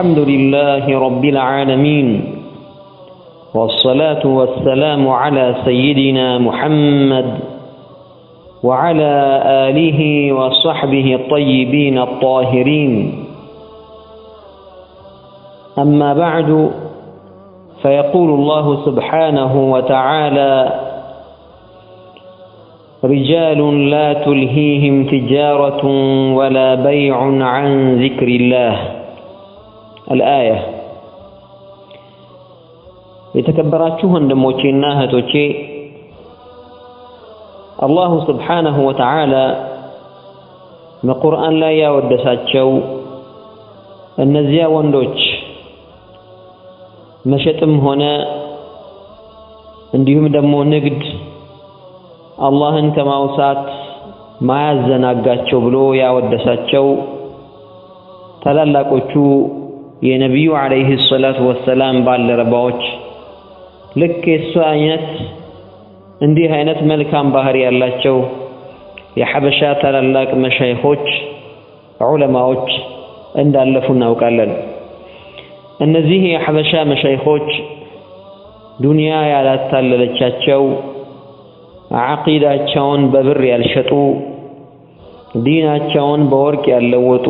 الحمد لله رب العالمين، والصلاة والسلام على سيدنا محمد وعلى آله وصحبه الطيبين الطاهرين. أما بعد، فيقول الله سبحانه وتعالى: رجال لا تلهيهم تجارة ولا بيع عن ذكر الله. الآية. የተከበራችሁ ወንድሞቼና እህቶቼ፣ አላሁ ስብሓነሁ ወተዓላ በቁርአን ላይ ያወደሳቸው እነዚያ ወንዶች መሸጥም ሆነ እንዲሁም ደግሞ ንግድ አላህን ከማውሳት ማያዘናጋቸው ብሎ ያወደሳቸው ታላላቆቹ የነቢዩ ዓለይሂ ሰላቱ ወሰላም ባልደረባዎች ልክ የሱ አይነት እንዲህ አይነት መልካም ባህሪ ያላቸው የሐበሻ ታላላቅ መሻይኾች ዑለማዎች እንዳለፉ እናውቃለን። እነዚህ የሐበሻ መሻይኾች ዱንያ ያላታለለቻቸው፣ ዓቂዳቸውን በብር ያልሸጡ፣ ዲናቸውን በወርቅ ያልለወጡ፣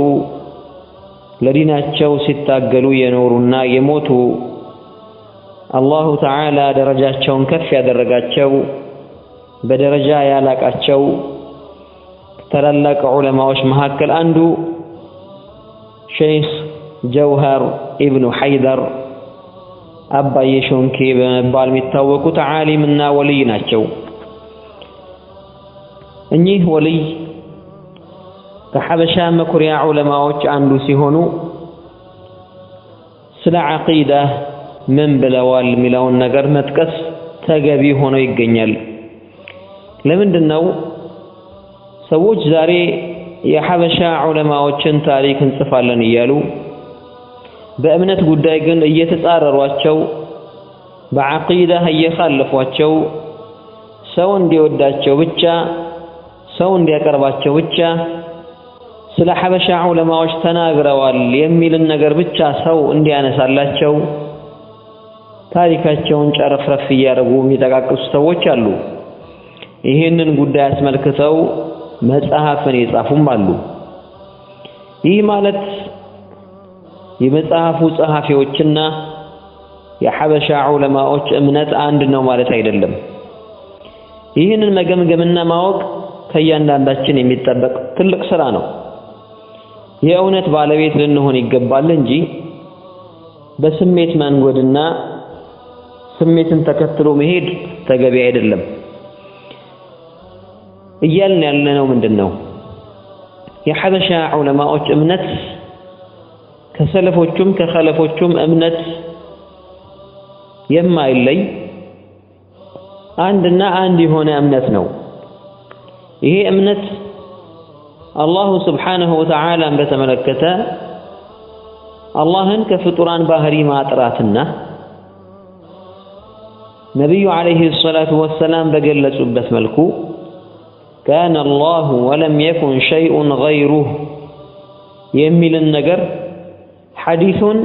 ለዲናቸው ሲታገሉ የኖሩና የሞቱ፣ አላሁ ተዓላ ደረጃቸውን ከፍ ያደረጋቸው፣ በደረጃ ያላቃቸው ታላላቅ ዑለማዎች መካከል አንዱ ሼኽ ጀውሃር ኢብኑ ሐይደር አባዬ ሾንኬ በመባል የሚታወቁት ዓሊምና ወልይ ናቸው። እኚህ ወልይ ከሐበሻ መኩሪያ ዑለማዎች አንዱ ሲሆኑ ስለ ዓቂዳ ምን ብለዋል የሚለውን ነገር መጥቀስ ተገቢ ሆኖ ይገኛል። ለምንድን ነው ሰዎች ዛሬ የሐበሻ ዑለማዎችን ታሪክ እንጽፋለን እያሉ በእምነት ጉዳይ ግን እየተጻረሯቸው፣ በዓቂዳ እየኻለፏቸው፣ ሰው እንዲወዳቸው ብቻ፣ ሰው እንዲያቀርባቸው ብቻ ስለ ሐበሻ ዑለማዎች ተናግረዋል የሚልን ነገር ብቻ ሰው እንዲያነሳላቸው ታሪካቸውን ጨረፍረፍ እያደረጉ የሚጠቃቅሱ ሰዎች አሉ። ይህንን ጉዳይ አስመልክተው መጽሐፍን የጻፉም አሉ። ይህ ማለት የመጽሐፉ ጸሐፊዎችና የሐበሻ ዑለማዎች እምነት አንድ ነው ማለት አይደለም። ይህንን መገምገምና ማወቅ ከእያንዳንዳችን የሚጠበቅ ትልቅ ስራ ነው። የእውነት ባለቤት ልንሆን ይገባል እንጂ በስሜት መንጎድና ስሜትን ተከትሎ መሄድ ተገቢ አይደለም። እያልን ያለነው ምንድን ነው? የሐበሻ ዑለማዎች እምነት ከሰለፎቹም ከኸለፎቹም እምነት የማይለይ አንድና አንድ የሆነ እምነት ነው። ይሄ እምነት አላሁ ስብሓነሁ ወተዓላን በተመለከተ አላህን ከፍጡራን ባህሪ ማጥራትና ነቢዩ ዓለይሂ ሰላቱ ወሰላም በገለጹበት መልኩ ካነ አላሁ ወለም የኩን ሸይኡን ገይሩህ የሚልን ነገር ሐዲሱን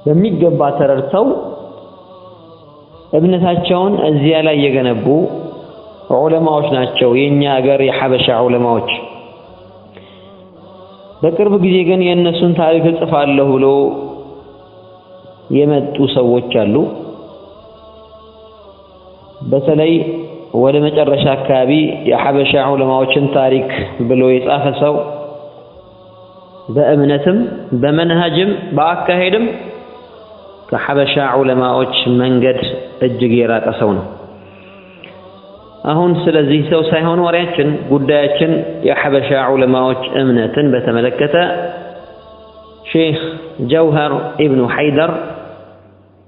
በሚገባ ተረድተው እምነታቸውን እዚያ ላይ የገነቡ ዑለማዎች ናቸው የኛ ሀገር የሐበሻ ዑለማዎች። በቅርብ ጊዜ ግን የእነሱን ታሪክ እጽፋለሁ ብሎ የመጡ ሰዎች አሉ። በተለይ ወደ መጨረሻ አካባቢ የሐበሻ ዑለማዎችን ታሪክ ብሎ የጻፈ ሰው በእምነትም በመንሃጅም በአካሄድም ከሐበሻ ዑለማዎች መንገድ እጅግ የራቀ ሰው ነው። አሁን ስለዚህ ሰው ሳይሆን ወሬያችን፣ ጉዳያችን የሐበሻ ዑለማዎች እምነትን በተመለከተ ሼኽ ጀውሃር ኢብኑ ሐይደር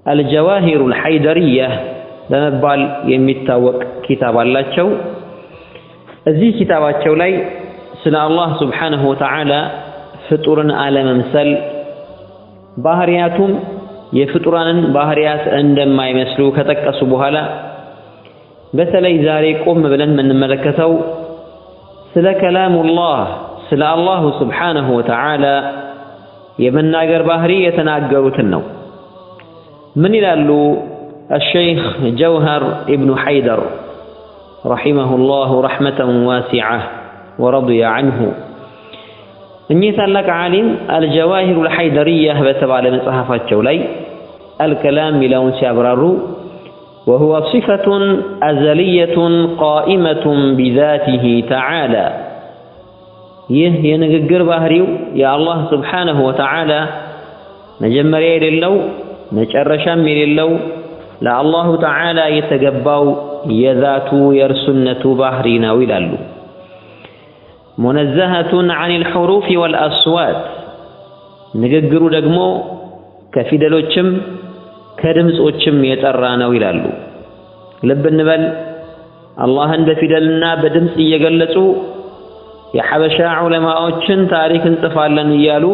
አልጀዋሂሩል ሐይደርያ በመባል የሚታወቅ ኪታብ አላቸው። እዚህ ኪታባቸው ላይ ስለ አላህ ስብሓነሁ ወተዓላ ፍጡርን አለመምሰል፣ ባህሪያቱም የፍጡራንን ባህሪያት እንደማይመስሉ ከጠቀሱ በኋላ በተለይ ዛሬ ቆም ብለን የምንመለከተው ስለ ከላሙላህ፣ ስለ አላሁ ስብሓነሁ ወተዓላ የመናገር ባህሪ የተናገሩትን ነው። ምን ይላሉ? الشيخ جوهر ابن حيدر رحمه الله رحمة واسعة ورضي عنه እኚህ ታላቅ ዓሊም አልጀዋሂሩ አልሐይደርያህ በተባለ መጽሐፋቸው ላይ አልከላም የሚለውን ሲያብራሩ وهو صفة أزلية قائمة بذاته تعالى ይህ የንግግር ባህሪው የአላህ ስብሓነሁ ወተዓላ መጀመሪያ የሌለው መጨረሻም የሌለው ለአላሁ ተዓላ የተገባው የዛቱ የእርሱነቱ ባህሪ ነው ይላሉ። ሙነዘሀቱን ዐኒል ሑሩፊ ወልአስዋት ንግግሩ ደግሞ ከፊደሎችም ከድምጾችም የጠራ ነው ይላሉ። ልብ እንበል፣ አላህን በፊደልና በድምጽ እየገለጹ የሐበሻ ዑለማዎችን ታሪክ እንጽፋለን እያሉ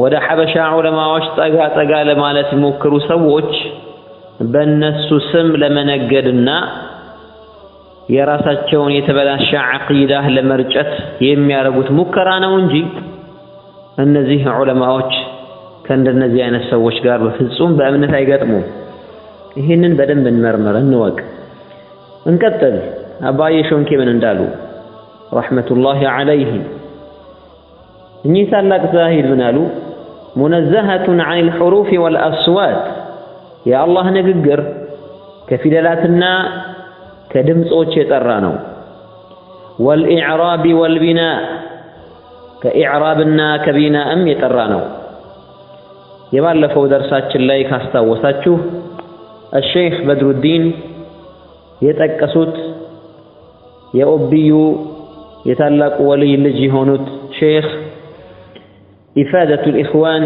ወደ ሐበሻ ዑለማዎች ጠጋ ጠጋ ለማለት የሚሞክሩ ሰዎች በእነሱ ስም ለመነገድና የራሳቸውን የተበላሸ ዐቂዳ ለመርጨት የሚያደርጉት ሙከራ ነው እንጂ እነዚህ ዑለማዎች ከእንደነዚህ አይነት ሰዎች ጋር በፍጹም በእምነት አይገጥሙም። ይህንን በደንብ እንመርምር፣ እንወቅ። እንቀጥል። አባዬ ሾንኬ ምን እንዳሉ ረሕመቱላሂ ዐለይሂ እኚህ ታላቅ ዛሂድ ምን አሉ? ሙነዘሀቱን ዐኒል ሑሩፊ ወልአስዋት የአላህ ንግግር ከፊደላትና ከድምጾች የጠራ ነው። ወልኢዕራቢ ወልቢናእ ከኢዕራብና ከቢናእም የጠራ ነው። የባለፈው ደርሳችን ላይ ካስታወሳችሁ አሸይኽ በድሩዲን የጠቀሱት የኦብዩ የታላቁ ወልይ ልጅ የሆኑት ሼኽ ኢፋደቱል ኢኽዋን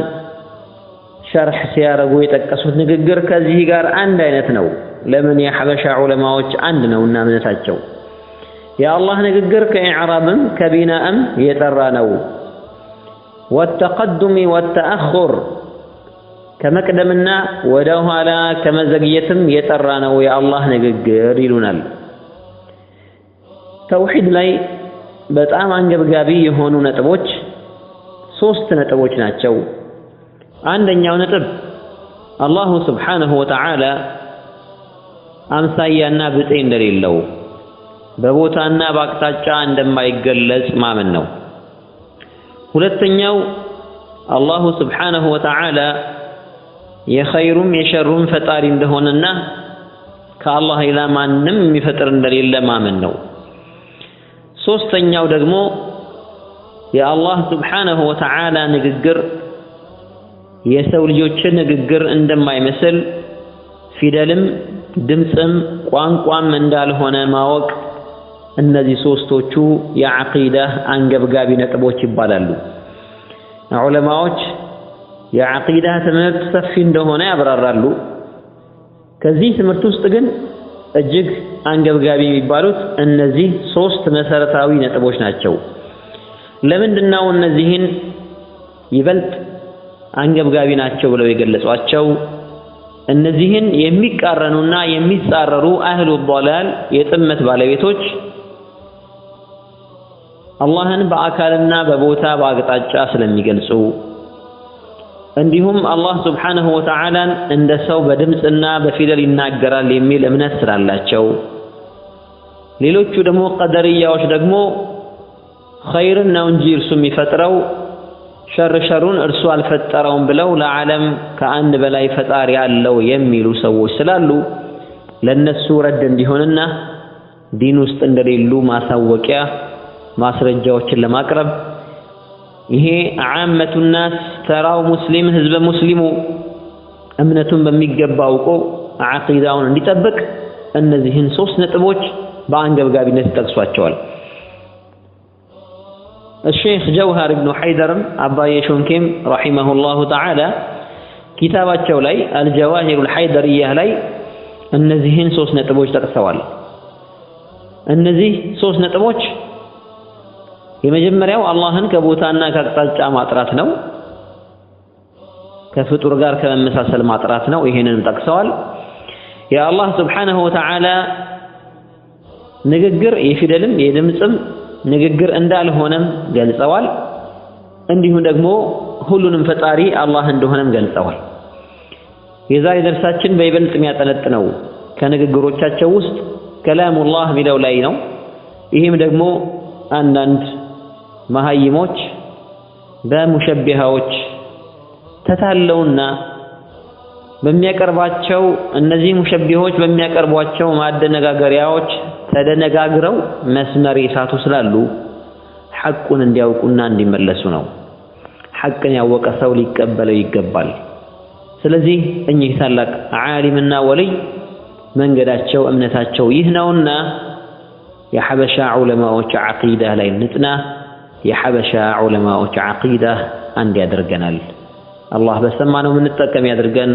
ሸርሕ ሲያረጉ የጠቀሱት ንግግር ከዚህ ጋር አንድ አይነት ነው። ለምን? የሐበሻ ዑለማዎች አንድ ነውና እምነታቸው። የአላህ ንግግር ከኢዕራብም ከቢናእም የጠራ ነው። ወተቀዱሚ ወተአኹር ከመቅደምና ወደ ኋላ ከመዘግየትም የጠራ ነው የአላህ ንግግር ይሉናል። ተውሂድ ላይ በጣም አንገብጋቢ የሆኑ ነጥቦች ሶስት ነጥቦች ናቸው። አንደኛው ነጥብ አላሁ ስብሓነሁ ወተዓላ አምሳያና ብጤ እንደሌለው በቦታና በአቅጣጫ እንደማይገለጽ ማመን ነው። ሁለተኛው አላሁ ስብሓነሁ ወተዓላ የኸይሩም የሸሩም ፈጣሪ እንደሆነና ከአላህ ሌላ ማንም የሚፈጥር እንደሌለ ማመን ነው። ሶስተኛው ደግሞ የአላህ ስብሓነሁ ወተዓላ ንግግር የሰው ልጆችን ንግግር እንደማይመስል ፊደልም ድምፅም ቋንቋም እንዳልሆነ ማወቅ። እነዚህ ሶስቶቹ የዐቂዳ አንገብጋቢ ነጥቦች ይባላሉ። ዑለማዎች የዐቂዳ ትምህርት ሰፊ እንደሆነ ያብራራሉ። ከዚህ ትምህርት ውስጥ ግን እጅግ አንገብጋቢ የሚባሉት እነዚህ ሶስት መሰረታዊ ነጥቦች ናቸው። ለምንድነው እነዚህን ይበልጥ አንገብጋቢ ናቸው ብለው የገለጿቸው? እነዚህን የሚቃረኑና የሚጻረሩ አህሉ ضላል የጥመት ባለቤቶች አላህን በአካልና በቦታ በአቅጣጫ ስለሚገልጹ እንዲሁም አላህ ስብሓነሁ ወተዓላን እንደ ሰው በድምፅና በፊደል ይናገራል የሚል እምነት ስላላቸው፣ ሌሎቹ ደግሞ ቀደርያዎች ደግሞ ኸይርን ነው እንጂ እርሱ የሚፈጥረው ሸሩን እርሱ አልፈጠረውም ብለው ለዓለም ከአንድ በላይ ፈጣሪ አለው የሚሉ ሰዎች ስላሉ ለነሱ ረድ እንዲሆንና ዲን ውስጥ እንደሌሉ ማሳወቂያ ማስረጃዎችን ለማቅረብ ይሄ ዓመቱ ናስ ተራው ሙስሊም ህዝበ ሙስሊሙ እምነቱን በሚገባ አውቆ ዐቂዳውን እንዲጠብቅ እነዚህን ሶስት ነጥቦች በአንገብጋቢነት ይጠቅሷቸዋል። الشيخ جوهر بن حيدر አባዬ ሾንኬም رحمه الله تعالى ኪታባቸው ላይ አልጀዋሂሩል ሐይደርያህ ላይ እነዚህን ሶስት ነጥቦች ጠቅሰዋል። እነዚህ ሶስት ነጥቦች የመጀመሪያው አላህን ከቦታና ከአቅጣጫ ማጥራት ነው። ከፍጡር ጋር ከመመሳሰል ማጥራት ነው። ይሄንንም ጠቅሰዋል። የአላህ ስብሓነሁ ወተዓላ ንግግር የፊደልም የድምፅም ንግግር እንዳልሆነም ገልጸዋል። እንዲሁም ደግሞ ሁሉንም ፈጣሪ አላህ እንደሆነም ገልጸዋል። የዛሬ ደርሳችን በይበልጥ የሚያጠነጥነው ከንግግሮቻቸው ውስጥ ከላሙላህ የሚለው ላይ ነው። ይህም ደግሞ አንዳንድ መሀይሞች በሙሸቢሃዎች ተታለውና በሚያቀርባቸው እነዚህ ሙሸቢሆች በሚያቀርቧቸው ማደነጋገሪያዎች ተደነጋግረው መስመር የሳቱ ስላሉ ሐቁን እንዲያውቁና እንዲመለሱ ነው። ሐቅን ያወቀ ሰው ሊቀበለው ይገባል። ስለዚህ እኚህ ታላቅ ዓሊምና ወልይ መንገዳቸው እምነታቸው ይህ ነውና የሐበሻ ዑለማዎች ዓቂዳ ላይ ንጽና። የሐበሻ ዑለማዎች ዓቂዳ አንድ ያደርገናል። አላህ በሰማነው የምንጠቀም ያድርገን።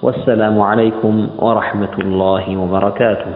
ወሰላሙ ዓለይኩም ወረሕመቱላሂ ወበረካቱሁ።